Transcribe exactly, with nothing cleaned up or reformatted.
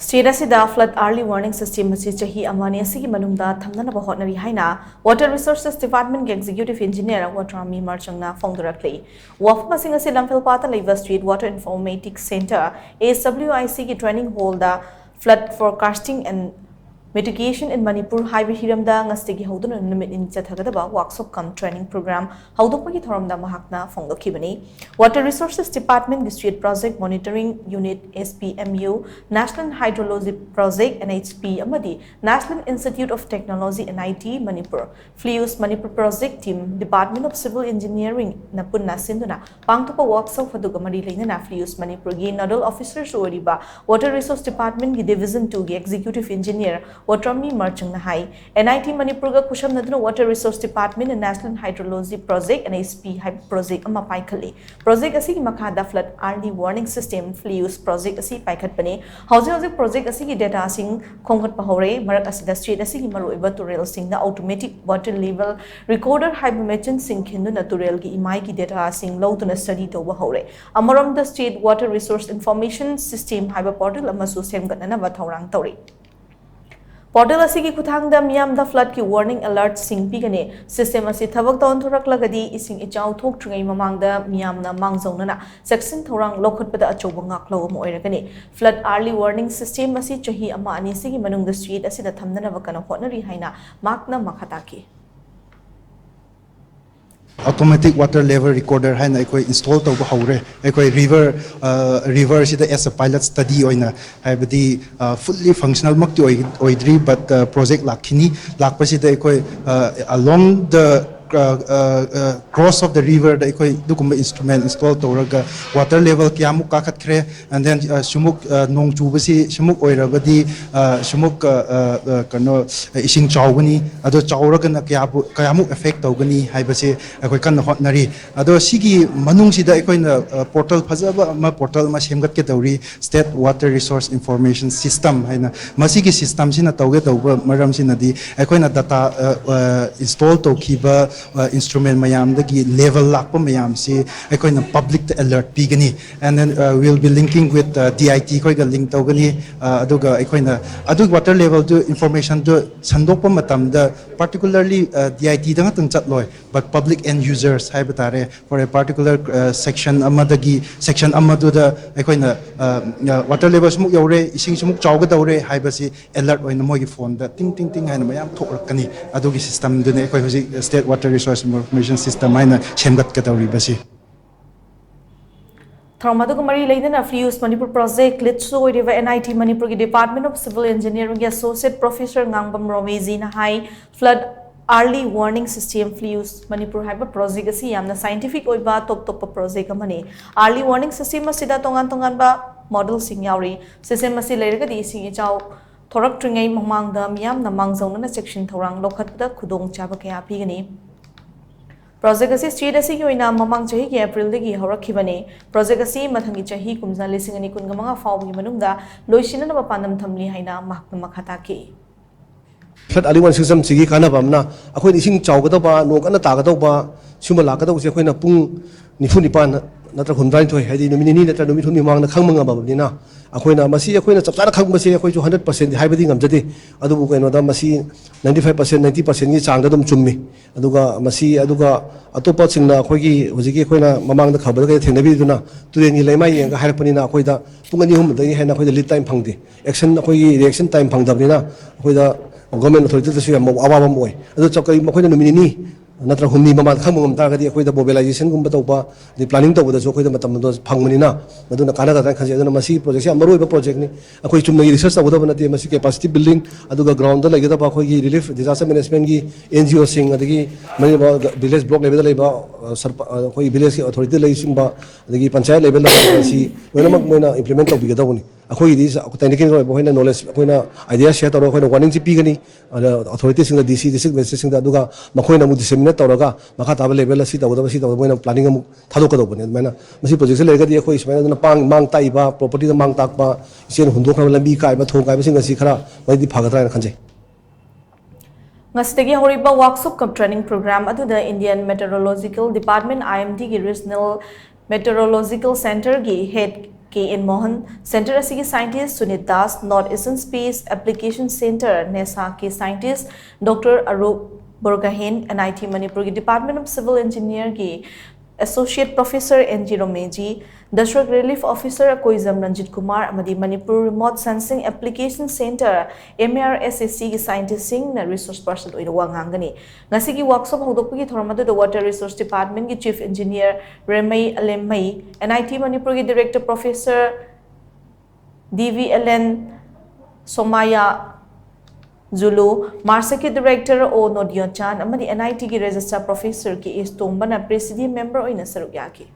State ꯑꯁꯤꯗ flood early warning system ꯑꯁꯤ ꯆꯍꯤ ꯑꯃ ꯑꯅꯤ ꯑꯁꯤꯒꯤ ꯃꯅꯨꯡꯗ ꯊꯝꯅꯅꯕ ꯍꯣꯠꯅꯔꯤ ꯍꯥꯏꯅ Water Resources Department ꯒꯤ Executive Engineer ꯋꯥꯇ꯭ꯔꯥꯃꯤ ꯃꯔꯆꯪꯅ ꯐꯣꯡꯗꯣꯔꯛꯂꯤ꯫ ꯋꯥꯐꯝ ꯑꯁꯤꯡ ꯑꯁꯤ ꯂꯝꯐꯦꯜꯄꯥꯠꯇ ꯂꯩꯕ State Water Informatics Centre, S W I C ꯒꯤ training hall the Flood Forecasting and Mitigation in Manipur ꯍꯥꯏꯕ ꯍꯤꯔꯝꯗ ꯉꯁꯤꯗꯒꯤ ꯍꯧꯗꯨꯅ ꯅꯨꯃꯤꯠ ꯅꯤꯅꯤ ꯆꯠꯊꯒꯗꯕ workshop cum training program ꯍꯧꯗꯣꯛꯄꯒꯤ ꯊꯧꯔꯝꯗ ꯃꯍꯥꯛꯅ ꯐꯣꯡꯗꯣꯛꯈꯤꯕꯅꯤ꯫ Water Resources Department ꯒꯤ State Project Monitoring Unit, S P M U, National Hydrology Project, N H P, ꯑꯃꯗꯤ National Institute of Technology, N I T, Manipur, Fleus Manipur Project Team, Department of Civil Engineering ꯅ ꯄꯨꯟꯅ ꯁꯤꯟꯗꯨꯅ ꯄꯥꯡꯊꯣꯛꯄ workshop ꯑꯗꯨꯒ ꯃꯔꯤ ꯂꯩꯅꯅ Fleus ꯃꯅꯤꯄꯨꯔꯒꯤ nodal officers ꯑꯣꯏꯔꯤꯕ Water Resource Department ꯒꯤ Division two ꯒꯤ Executive Engineer ꯋꯥꯇ꯭ꯔꯥꯃꯤ ꯃꯔꯆꯪꯅ high, N I T ꯃꯅꯤꯄꯨꯔꯒ ꯈꯨꯠꯁꯝꯅꯗꯨꯅ Water Resource Department ꯅ National Hydrology Project, N H P, ꯍꯥꯏꯕ project ꯑꯃ ꯄꯥꯏꯈꯠꯂꯤ꯫ Project ꯑꯁꯤꯒꯤ ꯃꯈꯥꯗ Flood Early Warning System, Fleus, project ꯑꯁꯤ ꯄꯥꯏꯈꯠꯄꯅꯤ꯫ ꯍꯧꯖꯤꯛ ꯍꯧꯖꯤꯛ project ꯑꯁꯤꯒꯤ data ꯁꯤꯡ ꯈꯣꯝꯒꯠꯄ ꯍꯧꯔꯦ꯫ ꯃꯔꯛ ꯑꯁꯤꯗ state ꯑꯁꯤꯒꯤ ꯃꯔꯨꯑꯣꯏꯕ ꯇꯨꯔꯦꯜꯁꯤꯡꯗ automatic water level recorder ꯍꯥꯏꯕ machine ꯁꯤꯡ ꯈꯤꯟꯗꯨꯅ ꯇꯨꯔꯦꯜꯒꯤ ꯏꯃꯥꯏꯒꯤ data ꯁꯤꯡ ꯂꯧꯗꯨꯅ study ꯇꯧꯕ ꯍꯧꯔꯦ꯫ ꯑꯃꯔꯣꯝꯗ State Water Resource Information System ꯍꯥꯏꯕ portal ꯑꯃꯁꯨ ꯁꯦꯝꯒꯠꯅꯅꯕ ꯊꯧꯔꯥꯡ ꯇꯧꯔꯤ꯫ Portal ꯑꯁꯤꯒꯤ ꯈꯨꯠꯊꯥꯡꯗ ꯃꯤꯌꯥꯝꯗ flood ꯀꯤ warning alert ꯁꯤꯡ ꯄꯤꯒꯅꯤ꯫ System ꯑꯁꯤ ꯊꯕꯛꯇ ꯑꯣꯟꯊꯣꯔꯛꯂꯒꯗꯤ ꯏꯁꯤꯡ ꯏꯆꯥꯎ ꯊꯣꯛꯇ꯭ꯔꯤꯉꯩ ꯃꯃꯥꯡꯗ ꯃꯤꯌꯥꯝꯅ ꯃꯥꯡꯖꯧꯅꯅ ꯆꯦꯛꯁꯤꯟ ꯊꯧꯔꯥꯡ ꯂꯧꯈꯠꯄꯗ ꯑꯆꯧꯕ ꯉꯥꯛꯂꯧ ꯑꯃ ꯑꯣꯏꯔꯒꯅꯤ꯫ Flood Early Warning System ꯑꯁꯤ ꯆꯍꯤ ꯑꯃ ꯑꯅꯤꯁꯤꯒꯤ ꯃꯅꯨꯡꯗ state ꯑꯁꯤꯗ ꯊꯝꯅꯅꯕ ꯀꯟꯅ ꯍꯣꯠꯅꯔꯤ ꯍꯥꯏꯅ ꯃꯍꯥꯛꯅ ꯃꯈꯥ ꯇꯥꯈꯤ꯫ Automatic water level recorder ꯍꯥꯏꯅ ꯑꯩꯈꯣꯏ install ꯇꯧꯕ ꯍꯧꯔꯦ꯫ ꯑꯩꯈꯣꯏ river river ꯁꯤꯗ as a pilot study ꯑꯣꯏꯅ, ꯍꯥꯏꯕꯗꯤ fully functional ꯃꯛꯇꯤ ꯑꯣꯏꯗ꯭ꯔꯤ, but project ꯂꯥꯛꯈꯤꯅꯤ꯫ ꯂꯥꯛꯄꯁꯤꯗ ꯑꯩꯈꯣꯏ along the course of the river ꯗ ꯑꯩꯈꯣꯏ ꯑꯗꯨꯒꯨꯝꯕ instrument install ꯇꯧꯔꯒ water level ꯀꯌꯥꯃꯨꯛ ꯀꯥꯈꯠꯈ꯭ꯔꯦ, and then ꯁꯤꯃꯨꯛ ꯅꯣꯡ ꯆꯨꯕꯁꯤ ꯁꯤꯃꯨꯛ ꯑꯣꯏꯔꯕꯗꯤ ꯁꯤꯃꯨꯛ ꯀꯩꯅꯣ ꯏꯁꯤꯡ ꯆꯥꯎꯒꯅꯤ, ꯑꯗꯣ ꯆꯥꯎꯔꯒꯅ ꯀꯌꯥꯕꯨ ꯀꯌꯥꯃꯨꯛ effect ꯇꯧꯒꯅꯤ ꯍꯥꯏꯕꯁꯦ ꯑꯩꯈꯣꯏ ꯀꯟꯅ ꯍꯣꯠꯅꯔꯤ꯫ ꯑꯗꯣ ꯁꯤꯒꯤ ꯃꯅꯨꯡꯁꯤꯗ ꯑꯩꯈꯣꯏꯅ portal ꯐꯖꯕ ꯑꯃ portal ꯑꯃ ꯁꯦꯝꯒꯠꯀꯦ ꯇꯧꯔꯤ, State Water Resource Information System ꯍꯥꯏꯅ꯫ ꯃꯁꯤꯒꯤ system ꯁꯤꯅ ꯇꯧꯒꯦ ꯇꯧꯕ ꯃꯔꯝꯁꯤꯅꯗꯤ ꯑꯩꯈꯣꯏꯅ data install ꯇꯧꯈꯤꯕ ꯏꯟꯁꯇ꯭ꯔꯨꯃꯦꯟ ꯃꯌꯥꯝꯗꯒꯤ ꯂꯦꯕꯦꯜ ꯂꯥꯛꯄ ꯃꯌꯥꯝꯁꯤ ꯑꯩꯈꯣꯏꯅ ꯄꯕ꯭ꯂꯤꯛꯇ ꯑꯦꯂꯔꯠ ꯄꯤꯒꯅꯤ꯫ And then we'll be linking with D I T ꯑꯩꯈꯣꯏꯒ ꯂꯤꯡ ꯇꯧꯒꯅꯤ꯫ ꯑꯗꯨꯒ ꯑꯩꯈꯣꯏꯅ ꯑꯗꯨꯒꯤ ꯋꯥꯇꯔ ꯂꯦꯕꯦꯜꯗꯨ ꯏꯟꯐꯣꯔꯃꯦꯁꯟꯗꯨ ꯁꯟꯗꯣꯛꯄ ꯃꯇꯝꯗ ꯄꯥꯔꯇꯤꯀꯨꯂꯔꯂꯤ ꯗꯤ ꯑꯥꯏ ꯇꯤꯗ ꯉꯥꯛꯇꯪ ꯆꯠꯂꯣꯏ, ꯕꯠ ꯄꯕ꯭ꯂꯤꯛ ꯑꯦꯟ ꯌꯨꯖꯔꯁ ꯍꯥꯏꯕ ꯇꯥꯔꯦ, ꯐꯣꯔ ꯑꯦ ꯄꯥꯔꯇꯤꯀꯨꯂꯔ ꯁꯦꯛꯁꯟ ꯑꯃꯗꯒꯤ ꯁꯦꯛꯁꯟ ꯑꯃꯗꯨꯗ ꯑꯩꯈꯣꯏꯅ ꯋꯥꯇꯔ ꯂꯦꯕꯦꯜ ꯁꯤꯃꯨꯛ ꯌꯧꯔꯦ, ꯏꯁꯤꯡ ꯁꯤꯃꯨꯛ ꯆꯥꯎꯒꯗꯧꯔꯦ ꯍꯥꯏꯕꯁꯤ ꯑꯦꯂꯔꯠ ꯑꯣꯏꯅ ꯃꯣꯏꯒꯤ ꯐꯣꯟꯗ ꯇꯤꯡ ꯇꯤꯡ ꯇꯤꯡ ꯍꯥꯏꯅ ꯃꯌꯥꯝ ꯊꯣꯛꯂꯛꯀꯅꯤ꯫ ꯑꯗꯨꯒꯤ ꯁꯤꯁꯇꯝꯗꯨꯅꯤ ꯑꯩꯈꯣꯏ ꯍꯧꯖꯤꯛ state water resource information system ꯍꯥꯏꯅ ꯁꯦꯝꯒꯠꯀꯗꯧꯔꯤꯕꯁꯤ꯫ ꯊꯧꯔꯝ ꯑꯗꯨꯒ ꯃꯔꯤ ꯂꯩꯅꯅ ꯐ꯭ꯂꯤꯌꯨꯁ ꯃꯅꯤꯄꯨꯔ ꯄ꯭ꯔꯣꯖꯦꯛ ꯂꯤꯗꯁꯨ ꯑꯣꯏꯔꯤꯕ N I T ꯃꯅꯤꯄꯨꯔꯒꯤ Department of Civil Engineeringꯒꯤ Associate Professor Ngangbam ꯔꯣꯃꯤꯖꯤꯅ high, flood early warning system, ꯐ꯭ꯂꯤꯌꯨꯁ Manipur ꯍꯥꯏꯕ ꯄ꯭ꯔꯣꯖꯦꯛ ꯑꯁꯤ ꯌꯥꯝꯅ ꯁꯥꯏꯟꯇꯤꯐꯤꯛ ꯑꯣꯏꯕ ꯇꯣꯞ ꯇꯣꯞꯄ ꯄ꯭ꯔꯣꯖꯦꯛ ꯑꯃꯅꯤ꯫ Early warning system ꯑꯁꯤꯗ ꯇꯣꯉꯥꯟ ꯇꯣꯉꯥꯟꯕ ꯃꯣꯗꯦꯜꯁꯤꯡ ꯌꯥꯎꯔꯤ꯫ ꯁꯤꯁꯇꯦꯝ ꯑꯁꯤ ꯂꯩꯔꯒꯗꯤ ꯏꯁꯤꯡ ꯏꯆꯥꯎ ꯊꯣꯔꯛꯇ꯭ꯔꯤꯉꯩ ꯃꯃꯥꯡꯗ ꯃꯤꯌꯥꯝꯅ ꯃꯥꯡꯖꯧꯅꯅ ꯆꯦꯛꯁꯤꯟ ꯊꯧꯔꯥꯡ ꯂꯧꯈꯠꯄꯗ ꯈꯨꯗꯣꯡꯆꯥꯕ ꯀꯌꯥ ꯄꯤꯒꯅꯤ꯫ ꯄ꯭ꯔꯣꯖꯦꯛ ꯑꯁꯤ ꯁ꯭ꯇꯦꯠ ꯑꯁꯤꯒꯤ ꯑꯣꯏꯅ ꯃꯃꯥꯡ ꯆꯍꯤꯒꯤ ꯑꯦꯄ꯭ꯔꯤꯜꯗꯒꯤ ꯍꯧꯔꯛꯈꯤꯕꯅꯤ꯫ ꯄ꯭ꯔꯣꯖꯦꯛ ꯑꯁꯤ ꯃꯊꯪꯒꯤ ꯆꯍꯤ ꯀꯨꯝꯖꯥ ꯂꯤꯁꯤꯡ ꯑꯅꯤ ꯀꯨꯟꯒ ꯃꯉꯥ ꯐꯥꯎꯕꯒꯤ ꯃꯅꯨꯡꯗ ꯂꯣꯏꯁꯤꯟꯅꯅꯕ ꯄꯥꯟꯗꯝ ꯊꯝꯂꯤ ꯍꯥꯏꯅ ꯃꯍꯥꯛꯅ ꯃꯈꯥ ꯇꯥꯈꯤ꯫ Flood early warning systemꯁꯤꯒꯤ ꯀꯥꯟꯅꯕ ꯑꯃꯅ ꯑꯩꯈꯣꯏꯅ ꯏꯁꯤꯡ ꯆꯥꯎꯒꯗꯧꯕ, ꯅꯣꯡ ꯀꯟꯅ ꯇꯥꯒꯗꯧꯕ ꯁꯤꯒꯨꯝꯕ ꯂꯥꯛꯀꯗꯧꯕꯁꯦ ꯑꯩꯈꯣꯏꯅ ꯄꯨꯡ ꯅꯤꯐꯨ ꯅꯤꯄꯥꯟ ꯅꯠꯇ꯭ꯔꯒ ꯍꯨꯝꯗ꯭ꯔꯥꯅꯤꯊꯣꯏ, ꯍꯥꯏꯗꯤ ꯅꯨꯃꯤꯠ ꯅꯤꯅꯤ ꯅꯠꯇ꯭ꯔꯒ ꯅꯨꯃꯤꯠ ꯍꯨꯝꯅꯤ ꯃꯃꯥꯡꯗ ꯈꯪꯕ ꯉꯝꯃꯕꯅꯤꯅ, ꯑꯩꯈꯣꯏꯅ ꯃꯁꯤ ꯑꯩꯈꯣꯏꯅ ꯆꯞ ꯆꯥꯅ ꯈꯪꯕꯁꯦ ꯑꯩꯈꯣꯏꯁꯨ hundred percent ꯍꯥꯏꯕꯗꯤ ꯉꯝꯖꯗꯦ꯫ ꯑꯗꯨꯕꯨ ꯀꯩꯅꯣꯗ ꯃꯁꯤ ninety five percent, ninety percentꯒꯤ ꯆꯥꯡꯗ ꯑꯗꯨꯝ ꯆꯨꯝꯃꯤ꯫ ꯑꯗꯨꯒ ꯃꯁꯤ, ꯑꯗꯨꯒ ꯑꯇꯣꯞꯄꯁꯤꯡꯅ ꯑꯩꯈꯣꯏꯒꯤ ꯍꯧꯖꯤꯛꯀꯤ ꯑꯩꯈꯣꯏꯅ ꯃꯃꯥꯡꯗ ꯈꯕꯔꯗ ꯀꯩꯗ ꯊꯦꯡꯅꯕꯤꯗꯨꯅ ꯇꯨꯔꯦꯜꯒꯤ ꯂꯩꯃꯥꯏ ꯌꯦꯡꯉꯒ ꯍꯥꯏꯔꯛꯄꯅꯤꯅ ꯑꯩꯈꯣꯏꯗ ꯄꯨꯡ ꯑꯅꯤ ꯑꯍꯨꯝꯗꯒꯤ ꯍꯦꯟꯅ ꯑꯩꯈꯣꯏꯗ lead time ꯐꯪꯗꯦ꯫ Action, ꯑꯩꯈꯣꯏꯒꯤ reaction time ꯐꯪꯗꯕꯅꯤꯅ ꯑꯩꯈꯣꯏꯗ government authorityꯗꯁꯨ ꯌꯥꯝ ꯑꯋꯥꯕ ꯑꯃ ꯑꯣꯏ꯫ ꯑꯗꯨ ꯆ-, ꯀꯔꯤꯒꯨꯝꯕ ꯑꯩꯈꯣꯏꯅ ꯅꯨꯃꯤꯠ ꯅꯤꯅꯤ ꯅꯠꯇ꯭ꯔꯒ ꯍꯨꯝꯅꯤ ꯃꯃꯥꯡꯗ ꯈꯪꯕ ꯉꯝ ꯇꯥꯔꯒꯗꯤ ꯑꯩꯈꯣꯏꯗ mobilizationꯒꯨꯝꯕ ꯇꯧꯕ, ꯑꯗꯩ planning ꯇꯧꯕꯗꯁꯨ ꯑꯩꯈꯣꯏꯗ ꯃꯇꯝꯗꯣ ꯐꯪꯕꯅꯤꯅ ꯃꯗꯨꯅ ꯀꯥꯟꯅꯒꯗ꯭ꯔꯥ ꯍꯥꯏꯅ ꯈꯟꯖꯩ꯫ ꯑꯗꯨꯅ ꯃꯁꯤ projectꯁꯦ ꯌꯥꯝ ꯃꯔꯨꯑꯣꯏꯕ projectꯅꯤ꯫ ꯑꯩꯈꯣꯏ ꯆꯨꯝꯅꯒꯤ research ꯇꯧꯒꯗꯕ ꯅꯠꯇꯦ, ꯃꯁꯤ capacity building, ꯑꯗꯨꯒ groundꯗ ꯂꯩꯒꯗꯕ ꯑꯩꯈꯣꯏꯒꯤ relief disaster managementꯀꯤ NGOꯁꯤꯡ, ꯑꯗꯒꯤ ꯃꯔꯤꯕ village block levelꯗ ꯂꯩꯕ, ꯑ, ꯁꯔꯄ-, ꯑ, ꯑꯩꯈꯣꯏ villageꯀꯤ authority ꯂꯩꯆꯤꯡꯕ, ꯑꯗꯒꯤ ꯄꯟꯆꯥꯌꯠ levelꯗ ꯂꯩꯕ ꯑꯁꯤ ꯂꯣꯏꯅꯃꯛ ꯃꯣꯏꯅ implement ꯇꯧꯕꯤꯒꯗꯧꯕꯅꯤ꯫ ꯑꯩꯈꯣꯏꯒꯤꯗꯤ technicalꯒꯤ ꯑꯣꯏꯕ ꯑꯩꯈꯣꯏꯅ knowledge, ꯑꯩꯈꯣꯏꯅ idea share ꯇꯧꯔꯒ ꯑꯩꯈꯣꯏꯅ warningꯁꯤ ꯄꯤꯒꯅꯤ꯫ ꯑꯗ authorityꯁꯤꯡꯗ, DC, district magistrateꯁꯤꯡꯗ, ꯑꯗꯨꯒ ꯃꯈꯣꯏꯅ ꯑꯃꯨꯛ disseminate ꯇꯧꯔꯒ ꯃꯈꯥ ꯇꯥꯕ levelꯗ ꯁꯤ ꯇꯧꯒꯗꯕ, ꯁꯤ ꯇꯧꯒꯗꯕ, ꯃꯣꯏꯅ planning ꯑꯃꯨꯛ ꯊꯥꯗꯣꯛꯀꯗꯧꯕꯅꯤ꯫ ꯑꯗꯨꯃꯥꯏꯅ ꯃꯁꯤ projectꯁꯤ ꯂꯩꯔꯒꯗꯤ ꯑꯩꯈꯣꯏ ꯁꯨꯃꯥꯏꯅ ꯑꯗꯨꯅ ꯄꯥꯡ-, ꯃꯥꯡ ꯇꯥꯛꯏꯕ, propertyꯗ ꯃꯥꯡ ꯇꯥꯛꯄ, ꯏꯆꯦꯜ ꯍꯨꯟꯗꯣꯛꯈ꯭ꯔꯕ, ꯂꯝꯕꯤ ꯀꯥꯏꯕ, ꯊꯣꯡ ꯀꯥꯏꯕꯁꯤꯡ ꯑꯁꯤ ꯈꯔ ꯃꯗꯤ ꯐꯒꯗ꯭ꯔꯥ ꯍꯥꯏꯅ ꯈꯟꯖꯩ꯫ ꯉꯁꯤꯗꯒꯤ ꯍꯧꯔꯤꯕ workshop cum training program ꯑꯗꯨꯗ Indian Meteorological Department, IMD ꯒꯤ Regional Meteorological Centre ꯒꯤ Head K N Mohan, Centre ꯑꯁꯤꯒꯤ scientist Sunit Das, North Eastern Space Application Centre, NASA ꯒꯤ scientist Doctor Arup Borgohain, NIT ꯃꯅꯤꯄꯨꯔꯒꯤ Department of Civil Engineer ꯒꯤ Associate Professor N G Romeji, District Relief Officer Akoijam Ranjit Kumar ꯑꯃꯗꯤ Manipur Remote Sensing Application Centre, MARSAC ꯒꯤ scientist ꯁꯤꯡꯅ resource person ꯑꯣꯏꯅ ꯋꯥ ꯉꯥꯡꯒꯅꯤ꯫ ꯉꯁꯤꯒꯤ workshop ꯍꯧꯗꯣꯛꯄꯒꯤ ꯊꯧꯔꯝ ꯑꯗꯨꯗ Water Resource Department ꯒꯤ Chief Engineer ꯔꯦꯃꯩ ꯑꯂꯦꯝꯃꯩ, NIT ꯃꯅꯤꯄꯨꯔꯒꯤ Director Professor D V L N ꯁꯣꯃꯥꯌꯥ ꯖꯨꯂꯨ, MARSAC ꯒꯤ Director O ꯅꯣꯗꯤꯌꯣꯆꯥꯟ ꯑꯃꯗꯤ NIT ꯒꯤ Registrar Professor K S ꯇꯣꯝꯕꯅ Presidium Member ꯑꯣꯏꯅ ꯁꯔꯨꯛ ꯌꯥꯈꯤ꯫